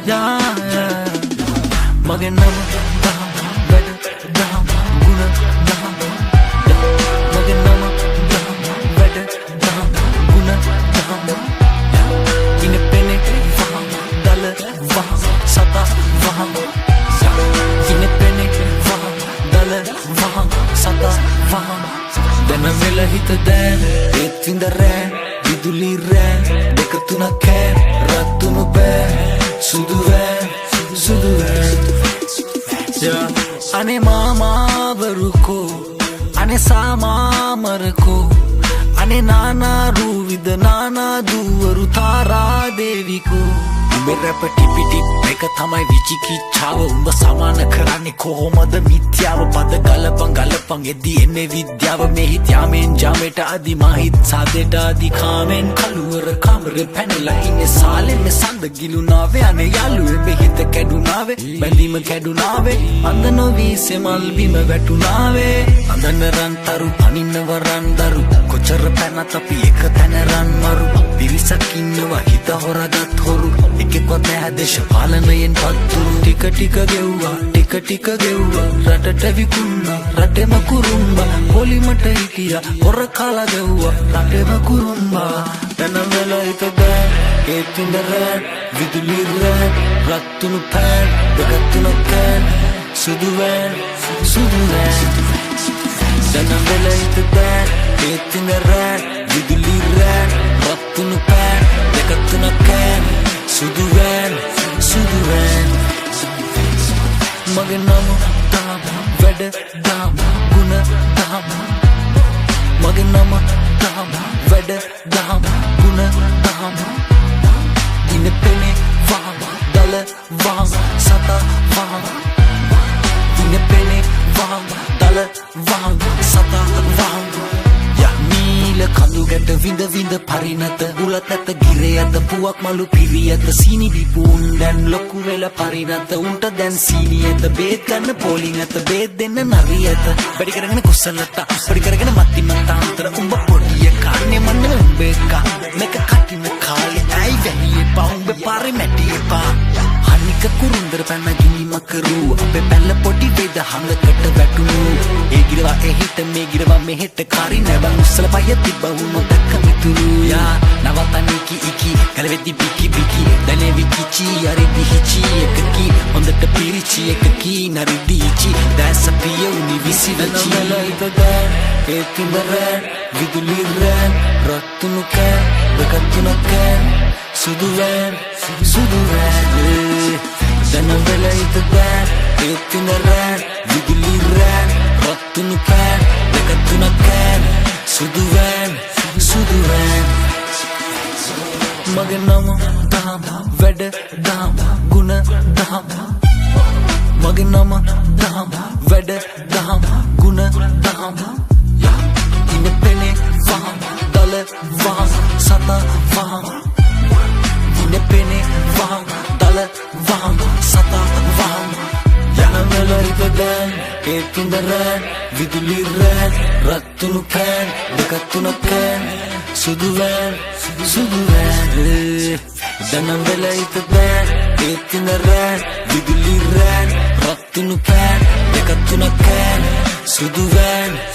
යා යා. මගේ නම දහම්, වැඩ දහම්, ගුණ දහම්. මගේ නම දහම්, වැඩ දහම්, ගුණ දහම්. ඉන පෙනේ වහම්, දල වහම්, සතා වහම්. ඉන පෙනේ වහම්, දල වහම්, සතා වහම්. දැන වෙල හිත දැන්, ඒත් විඳ රෑ, විදුලි රෑ දෙක තුනක් කෑ, රත්තුණු බෑ, සුදු වෑ, සුදු වෑ. යා. අනේ මාමාවරුකෝ, අනේ සාමාමරකෝ, අනේ නානා රූවිද නානා දූවරු තාරා දේවිකෝ. උඹේ රැප ටිපිටි, මේක තමයි විචිකිච්ඡාව. උඹ සමාන කරන්නේ කොහොමද මිත්‍යාව? පද ගලපන් ගලපන් එද්දි එන්නේ විද්‍යාව. මේ හිත යාමෙන් ජාමෙට අදි මහිත් සාදෙට අදි කාමෙන්. කළුවර කාමරේ පැනලා ඉන්නේ සාලේ. මේ සඳ ගිලුනාවේ, අනේ යාළුවේ මේ හිත කැඩුනාවේ, බැඳීම කැඩුනාවේ. අඳ නොවී සෙමල් බිම වැටුනාවේ. අඳන රන් තරු පනින්න වරන් දරු, කොච්චර පැනත් අපි එක තැන රන් මරු. පිරිසක් ඉන්නවා හිත හොරගත් හොරු, එකෙක්වත් නැහැ දේශපාලනයෙන් පත්තුරු. ටික ටික ගෙව්වා, ටික ටික ගෙව්වා, රටට විකුණා රටෙම කුරුම්බා. පොලිමට හිටියා හොර කාලා ගෙව්වා රටෙම කුරුම්බා. දැන වෙල හිත දැන්, ඒත් ඉඳ රෑ, විදුලි රෑ රත්තුණු පෑන් දෙක තුනක් can, සුදු වෑන්, සුදු වෑන්. දැන වෙල හිත දැන්, ඒත් ඉඳ රෑ, විදුලි රෑ රත්තුණු පෑන් දෙක තුනක් can, සුදු වෑන්, සුදු වෑන්. මගේ නම දහම්, වැඩ දහම්, ගුණ දහම්. මගේ නම දහම්, වැඩ දහම්, ගුණ දහම්. ඉන පෙනේ වහම්, දල වහම්, සතා වහම්. ඉන පෙනේ වහම්, දල වහම්, සතා වහම්. යා නීල කඳු ගැට විඳ විඳ පරිණත, උලත් ඇත ගිරේ ඇත පුවක් මලු පිරි ඇත. සීනි බීපු උන් දැන් ලොකු වෙලා පරිණත, උන්ට දැන් සීනි ඇත. බේත් ගන්න පොලින් ඇත, බේත් දෙන්න නරි ඇත. වැඩි කරගෙන කුසලතා, පොඩි කරගෙන මති මතාන්තර. උඹ පොඩි එකා නේ, මන් නෙමෙයි උඹ එකා. මේක කටින කාලේ ඇයි වැහි එපා, උඹ පාරේ මැටි එපා. හනික කුරුන්දර පැන ගිනි මකරු, අපේ පැල්ල පොඩි වේද හඟකට වැටුණු. ඒ ගිරවා එහෙට මේ ගිරවා මෙහෙට, කාරි නෑ බං උස්සල පය තිබ්බ උන් නොදැක්ක මිතුරු. යා නවතන්නේ කි ඉකි ගලවෙද්දි බිකි බිකි, දැනේ කිචි අරෙදි හිචි. එකකි හොඳට පිරිචි, එකකි නරි දීචි, දැස පිය උනි විසි වෙචි. දැන් ඒත් ඉඳ රෑ, විදුලි රෑ රත්තුණු කෑ දෙකක් තුනක් can, සුදු වෑන්, සුදු වෑන්. දැන වෙල හිත දැන්, ඒත් ඉඳ රෑ, විදුලි රෑ රත්තුණු පෑන් දෙකක් තුනක් can, සුදු වෑන්, සුදු වෑන්. මගේ නම දහම්, වැඩ දහම්, ගුණ දහම්. මගේ නම දහම්, වැඩ දහම්, ගුණ දහම්. ඉන පෙනේ වහම්, දල වහම්, සතා වහම්. ඉන පෙනේ වහම්, දල වහම්, සතා වහම්. යන වෙල හිත දැන්, ඒත් ඉඳ රෑ, විදුලි රෑ රත්තුණු පෑන් දෙකක් තුනක් can, සුදු වෑන්, සුදු වෑන්. දැන වෙල හිත දැන්, ඒත් ඉඳ රෑ, විදුලි රෑ රත්තුණු පෑන් දෙකක් තුනක් can, සුදු වෑන්.